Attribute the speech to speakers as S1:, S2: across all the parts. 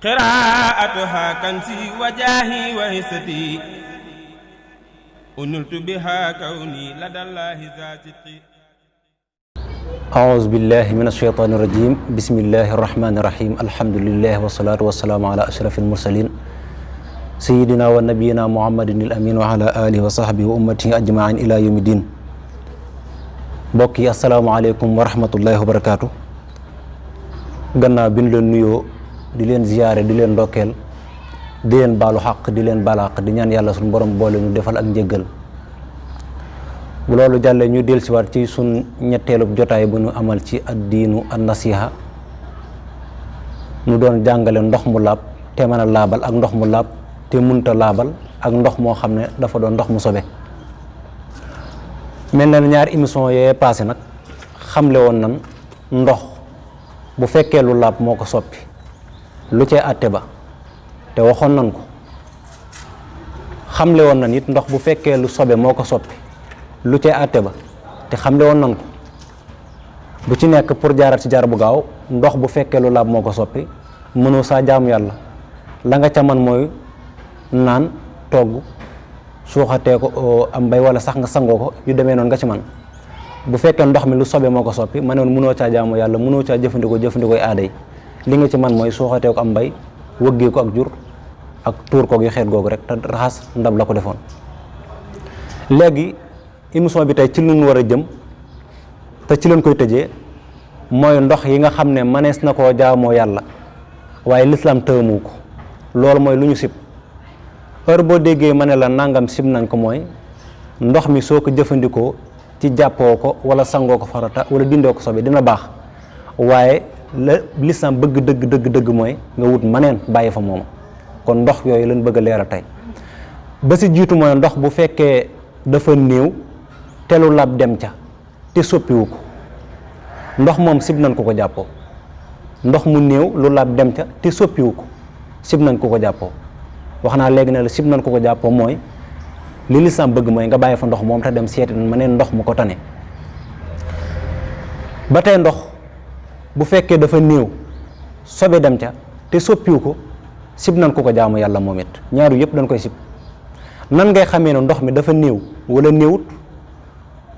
S1: قراءتها كنزي وجاهي وهستي ونلت بها كوني لدى الله ذاتي.
S2: أعوذ بالله من الشيطان الرجيم. بسم الله الرحمن الرحيم. الحمد لله والصلاة والسلام على أشرف المرسلين سيدنا ونبينا محمد الأمين وعلى آله وصحبه وأمته أجمعين إلى يوم الدين. mbokk yi asalaamaaleykum wa rahmatullahi wa barakaatu. gannaaw bi ñu leen nuyoo di leen ziyaare di leen ndokkeel di leen baalu xaq di leen baal xaq di ñaan yàlla suñu borom boole ñu defal ak njëggal. bu loolu jàllee ñu dellusiwaat ci suñ ñetteelub jotaay bu ñu amal ci addiinu an nasiha ñu doon jàngale ndox mu laab te mën a laabal ak ndox mu laab te munta laabal ak ndox moo xam ne dafa doon ndox mu sobe. mel na ñaari émission yee passé nag xamle woon nan ndox bu fekkee lu laab moo ko soppi lu cee àtte ba te waxoon nan ko. xamle woon nan it ndox bu fekkee lu sobe moo ko soppi lu cee àtte ba te xamle woon nan ko bu ci nekk pour jaarat ci jaar bu gaaw. ndox bu fekkee lu laab moo ko soppi mënoo saa jaamu yàlla la nga ca man mooy naan togg suuxatee ko am mbay wala sax nga sangoo ko yu demee noonu nga ci man. bu fekkee ndox mi lu sobe moo ko soppi ma ne woon mënoo caa jaamu yàlla mënoo caa jëfandikoo aada yi li nga ci man mooy suuxatee ko am mbay wëggee ko ak jur ak tuur koog yu xeet googu rek te raxas ndab la ko defoon. léegi émission bi tey ci lu ñu war a jëm te ci leen koy tëjee mooy ndox yi nga xam ne manees na koo jaamoo yàlla waaye lislaam tëmu ko. loolu mooy lu ñu sib. heure boo déggee ma ne la nangam sib nañ ko mooy ndox mi soo ko jëfandikoo ci jàppoo ko wala sangoo ko farata wala dindoo ko sobe dina baax waaye la lislaam bëgg dëgg mooy nga wut maneen bàyyi fa moom. kon ndox yooyu lañ bëgg a leeral tey. ba si jiitu mooy ndox bu fekkee dafa néew te lu laab dem ca te soppiwu ko ndox moom sib nañ ko jàppoo. ndox mu néew lu laab dem ca te soppiwu ko sib nañ ko jàppoo. wax naa léegi ne la sib nañ ko jàppoo mooy li lislaam bëgg mooy nga bàyyi fa ndox moom te dem seeti ma ne ndox mu ko tane. ba tey ndox bu fekkee dafa néew sobe dem ca te soppiwu ko sib nañ ko jaamu yàlla moom it. ñaaru yëpp dañ koy sib. nan ngay xamee ne ndox mi dafa néew wala néewut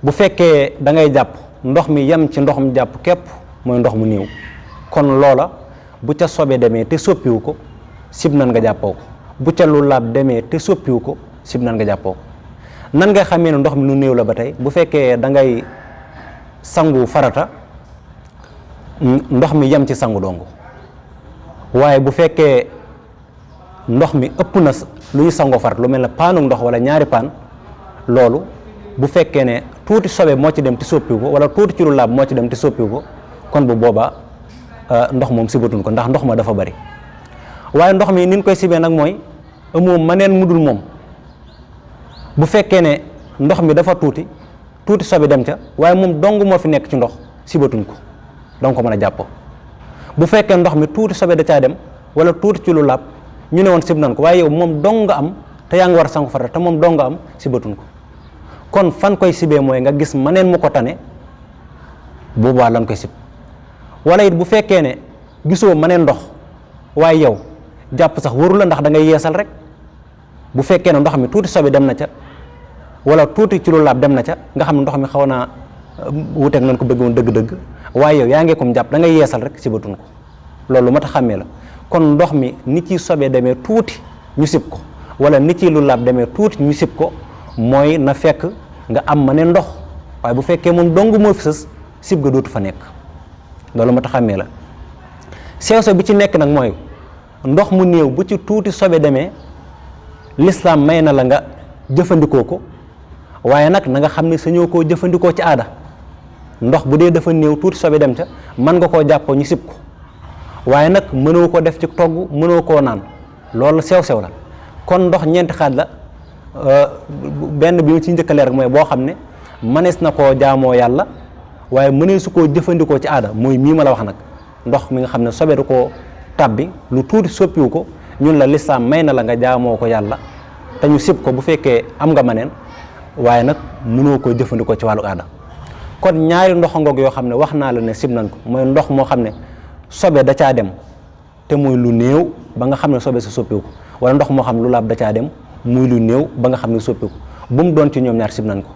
S2: bu fekkee da ngay jàpp ndox mi yem ci ndoxum jàpp képp mooy ndox mu néew kon loola bu ca sobe demee te soppiwu ko sib nan nga jàppoo ko. bu ca lu laab demee te soppiwu ko sib nan nga jàppoo ko. nan ngay xamee ne ndox mi lu néew la ba tey bu fekkee da ngay sangu farata ndox mi yem ci sangu dong waaye bu fekkee ndox mi ëpp na lu ñu sangoo farat lu mel ne paanu ndox wala ñaari paan loolu bu fekkee ne tuuti sobe moo ci dem te soppiwu ko wala tuuti ci lu laab moo ci dem te soppiwu ko kon bu boobaa ndox moom sibatuñ ko ndax ndox ma dafa bari. waaye ndox mi ni ñu koy sibee nag mooy amoo maneen mudul moom bu fekkee ne ndox mi dafa tuuti sobe dem ca waaye moom dong moo fi nekk ci ndox sibatuñ ko danga ko mën a jàppoo. bu fekkee ndox mi tuuti sobe da caa dem wala tuuti ci lu laab ñu ne woon sib nañ ko waaye yow moom dong nga am te yaa ngi war a sangu farata te moom dong nga am sibatuñ ko. kon fan koy sibee mooy nga gis maneen mu ko tane boobaa lan koy sib. wala it bu fekkee ne gisoo maneen ndox waaye yow jàpp sax waru la ndax da ngay yeesal rek bu fekkee ne ndox mi tuuti sobe dem na ca wala tuuti ci lu laab dem na ca nga xam ne ndox mi xaw naa wuteeg nañ ko bëgg woon dëgg-dëgg waaye yow yaa ngi kom jàpp da ngay yeesal rek sibatuñ ko. loolu lu mat a xàmmee la. kon ndox mi ni ci sobe demee tuuti ñu sib ko wala ni ci lu laab demee tuuti ñu sib ko mooy na fekk nga am ma ne ndox waaye bu fekkee moom dong moo fi sës sib ga dootu fa nekk. loolu mat a xàmmee la. sew bi ci nekk nag mooy ndox mu néew bu ci tuuti sobe demee lislaam may na la nga jëfandikoo ko waaye nag na nga xam ne sañoo koo jëfandikoo ci aada. ndox bu dee dafa néew tuuti sobe dem ca mën nga koo jàppoo ñu sib ko waaye nag mënoo ko def ci togg mënoo koo naan loolu sew la. kon ndox ñeenti xaaj la. benn bi ñu ci njëkk a leer rek mooy boo xam ne mënees na koo jaamoo yàlla waaye mëneesu koo jëfandikoo ci aada mooy mii ma la wax nag ndox mi nga xam ne sobe du koo tàbbi lu tuuti soppiwu ko ñun la lislaam may na la nga jaamoo ko yàlla te ñu sib ko bu fekkee am nga maneen waaye nag mënoo koo jëfandikoo ci wàllu aada. kon ñaari ndox ngoog yoo xam ne wax naa la ne sib nañ ko mooy ndox moo xam ne sobe da caa dem te muy lu néew ba nga xam ne sobe sa soppiku wala ndox moo xam lu laab da caa dem muy lu néew ba nga xam ne soppiku bu mu doon ci ñoom ñaar sib nañ ko.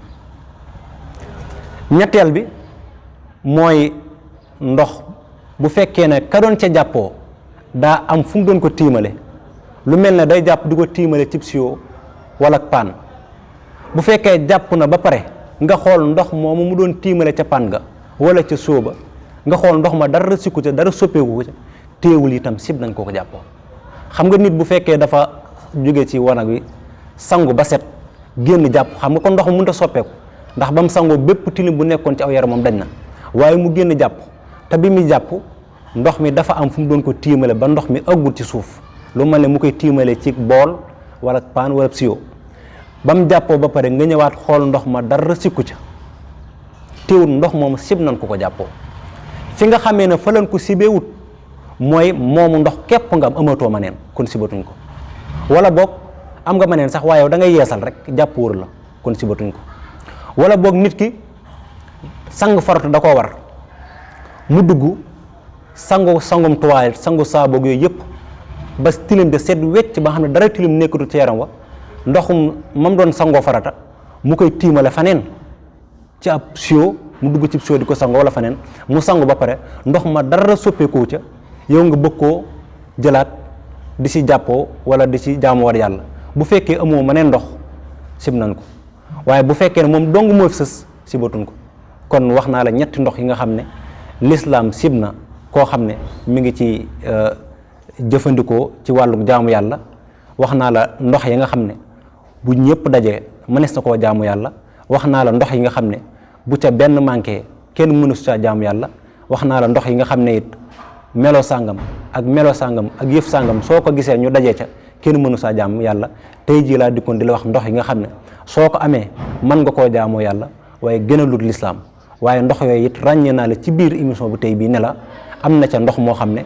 S2: ñetteel bi mooy ndox bu fekkee ne ka doon ca jàppoo daa am fu mu doon ko tiimale lu mel ne day jàpp di ko tiimale cib siyoo wala paan bu fekkee jàpp na ba pare nga xool ndox moomu mu doon tiimale ca paan ga wala ca sóoba nga xool ndox ma dara sikku ca dara soppeeku ko ca téewul itam sib nañ koo ko jàppoo. xam nga nit bu fekkee dafa jóge ci wanag wi sangu ba set génn jàpp xam nga kon ndox mu mënut a soppeeku ndax ba mu sangoo bépp tilim bu nekkoon ci aw yaramam dañ na waaye mu génn jàpp te bi muy jàpp ndox mi dafa am fu mu doon ko tiimale ba ndox mi ëggul ci suuf lu mel ne mu koy tiimale ci bool wala paan wala siyo ba mu jàppoo ba pare nga ñëwaat xool ndox ma dara sikku ca téewul ndox moom sib nañ ko ko jàppoo. fi nga xamee ne fa lañ ko sibeewut mooy moomu ndox képp nga am amatoo ma neen kon sibatuñ ko wala boog am nga ma neen sax waaye da ngay yeesal rek jàpp wóor la kon sibatuñ ko wala boog nit ki sang faratu da koo war mu dugg sangum tuwaay sangu saaboog yooyu yëpp ba tilim de set wecc ba nga xam ne dara tilim nekkatu ci yaram wa ndoxum mam doon sangoo farata mu koy tiimale faneen ci ab sio mu dugg ci sio di ko sango wala faneen mu sangu ba pare ndox ma dara soppeekoo ca yow nga bëgg koo jëlaat di si jàppoo wala di si jaamu war yàlla bu fekkee amoo meneen ndox sib nañ ko waaye bu fekkee ne moom dong moo fi sës sibatuñ ko kon wax naa la ñetti ndox yi nga xam ne lislaam sib na koo xam ne mi ngi ci jëfandikoo ci wàllu jaamu yàlla wax naa la ndox yi nga xam ne bu ñëpp dajee mënees na koo jaamu yàlla wax naa la ndox yi nga xam ne bu ca benn manqué kenn mënu su caa jaamu yàlla wax naa la ndox yi nga xam ne it melo sàngam ak melo sàngam ak yëf sàngam soo ko gisee ñu dajee ca kenn mënu saa jaamu yàlla tey jii laa dikkoon di la wax ndox yi nga xam ne soo ko amee mën nga koo jaamoo yàlla waaye gënalul lislaam waaye ndox yooyu it ràññee naa la ci biir émission bu tey bii ne la am na ca ndox moo xam ne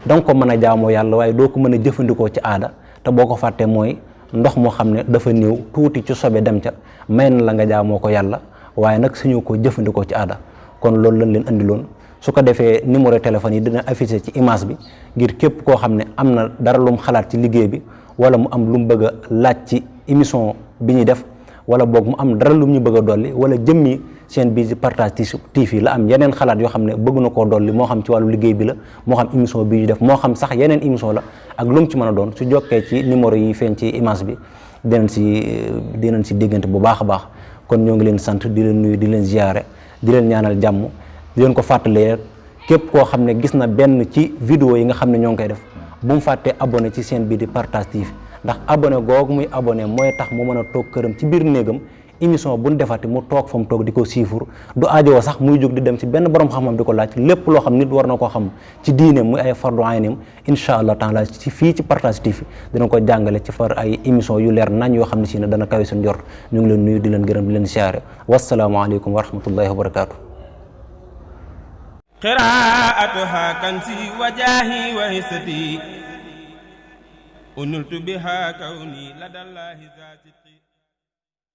S2: danga ko mën a jaamoo yàlla waaye doo ko mën a jëfandikoo ci aada te boo ko fàttee mooy ndox moo xam ne dafa néew tuuti ci sobe dem ca may na la nga jaamoo ko yàlla waaye nag suñu ko jëfandikoo ci aada kon loolu lañ leen andiloon su ko defee numéro téléphone yi dina affiché ci image bi ngir képp koo xam ne am na dara lu mu xalaat ci liggéey bi wala mu am lu mu bëgg a laaj ci émission bi ñuy def wala boog mu am dara lu ñu bëgg a dolli wala jëmmi seen bii ci Partage TV la am yeneen xalaat yoo xam ne bëgg na koo dolli moo xam ci wàllu liggéey bi la moo xam émission bi ñu def moo xam sax yeneen émission la ak lu mu ci mën a doon su jokkee ci numéro yi feeñ ci image bi dinañ si diggante bu baax a baax kon ñoo ngi leen sant di leen nuyu di leen ziyaare di leen ñaanal jàmm di leen ko fàttalee képp koo xam ne gis na benn ci vidéo yi nga xam ne ñoo ngi koy def bu mu fàttee abonné ci seen bii di Partage TV ndax abonné googu muy abonné mooy tax mu mën a toog këram ci biir néegam émission bu ñu defati mu toog fa mu toog di ko siifur du aajowoo sax muy jóg di dem ci benn borom xam-xam di ko laaj lépp loo xam nit war na koo xam ci diineem muy ay fardu aynim incha allah taala ci fii ci Partage TV dina ko jàngale ci far ay émission yu leer nañ yoo xam ne si ne dana kawe suñu njort ñu ngi leen nuyu di leen gërëm di leen siyaare wasalaamualeykum wa rahmatullahi wa barakaatu.
S1: qiraa'atuha kanzi wa jaahi wa hisati uniltu biha kawni ladallahi zaati